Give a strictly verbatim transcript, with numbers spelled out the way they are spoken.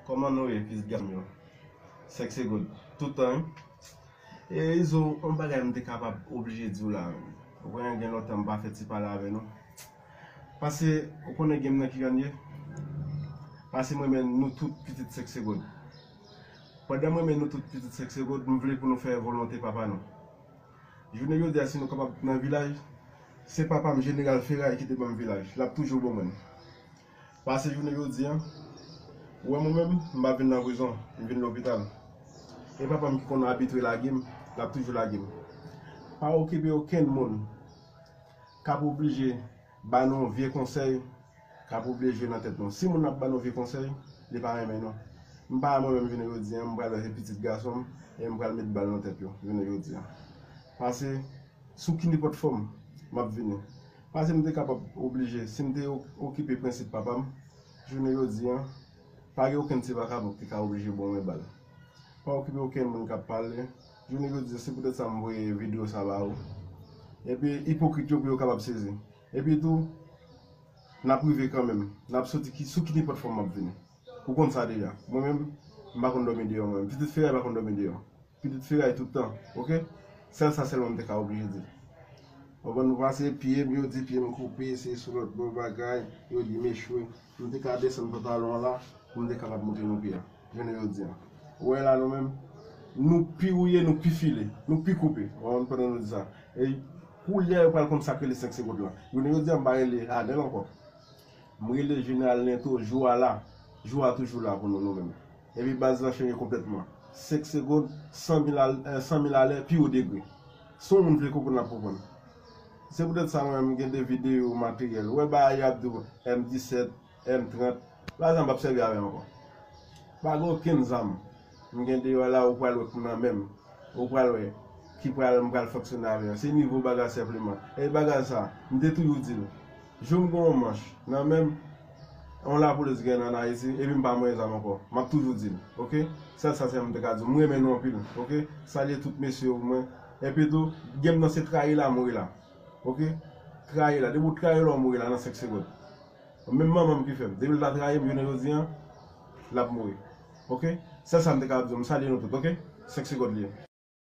Kòman nou ye, pitit gason m yo? Sèk se gòd. Tout tan, wi. E Izo, yon bagay m te kapab oblije di w la, wi. Ou konnen gen lontan m pa fè ti pale avè nou. Pase, ou konnen gen m nan ki jan l ye? Pase m renmen nou tout pitit Sèk se gòd. Pandan m renmen nou tout pitit Sèk se gòd, m vle pou nou fè volonte papa nou. Jounen jodi a, si nou kapab nan vilaj, se papa m, Jeneral Feray, ki te ban m vilaj. L ap toujou ban mwen l. Pase jounen jodi a, ou wè mwen menm, m pa vin nan prizon, m vin lopital. E papa m ki konn abitye lage m, l ap toujou lage m. Pa okipe okenn moun k ap oblije ba nou vye konsèy, k ap oblije jwe nan tèt nou. Si moun ap ba nou vye konsèy, li pa renmen nou. M pa mwen menm jounen jodi a, m pral wè se pitit gason m, e m pral met bal nan tèt yo jounen jodi a. Pase, sou ki nenpòt fòm, m ap vini. Pase m te kapab oblije, si m te o- okipe prensip papa m, jounen jodi a, pa gen okenn ti vakabon ki te ka oblije ban mwen bal. Pa okipe okenn moun k ap pale. Jounen jodi a, se poutèt sa m voye videyo sa ba ou. Epi ipokrit yo pou yo kapab sezi. Epi tou, n ap rive kanmenm. N ap soti ki, sou ki nenpòt fòm m ap vini. Ou konn sa deja. Mwen menm, m pa konn dòmi deyò mwen menm. Pitit Feray pa konn dòmi deyò. Pitit Feray tout tan, oke? Sèl sa sèlman m te ka oblije di. Konprann nou pase pye m, yo di pye m koupe, se sou lòt bò bagay, yo di m echwe. M te ka desann pantalon an la, pou m te kapab montre nou pye a. Jounen jodi a. Ou wè la nou menm, nou pi wouye, nou pi file, nou pi koupe. Ou konprann pandan nou di sa. E koulye a yo pral konn sa k rele sèk se gòd la. Jounen jodi a m pa rele Adèl ankò. M rele Jeneral Lento, jou a la. Jou a toujou la pou nou, nou menm. Epi baz la chanje konplètman. Sèk se gòd, san mil al- eh, san mil alè, pi wo degre. Si yon moun vle konprann, l ap konprann. Se poutèt sa mwen menm m gen de videyo materyèl. Ou wè bagay yo ap di w M disèt, M trant. Bagay sa m p ap sèvi avè l ankò. Pa gen okenn zam m gen deyò la, ou pral wè k nan men m. Ou pral wè ki pral, m pral fonksyone avè l. Se nivo bagay senpleman. E bagay sa, m te toujou di l. Jou m gen yon manch nan men m, yon lapolis gen ann Ayiti, epi m pa manyen zam ankò. M ap toujou di l, oke? Sèl sa sèlman m te ka di w. M renmen nou anpil, oke? Salye tout mesye yo pou mwen. Epi tou, gen m nan se trayi la, mouri la. Oke? Trayi la. Depi w trayi la, w mouri la nan sèk se gòd. Menm manman m ki fè m. Depi l ta trayi m, jounen jodi a, l ap mouri. Oke? Sèl sa m te ka ap di w. M salye nou tout, oke? Sèk se gòd li ye.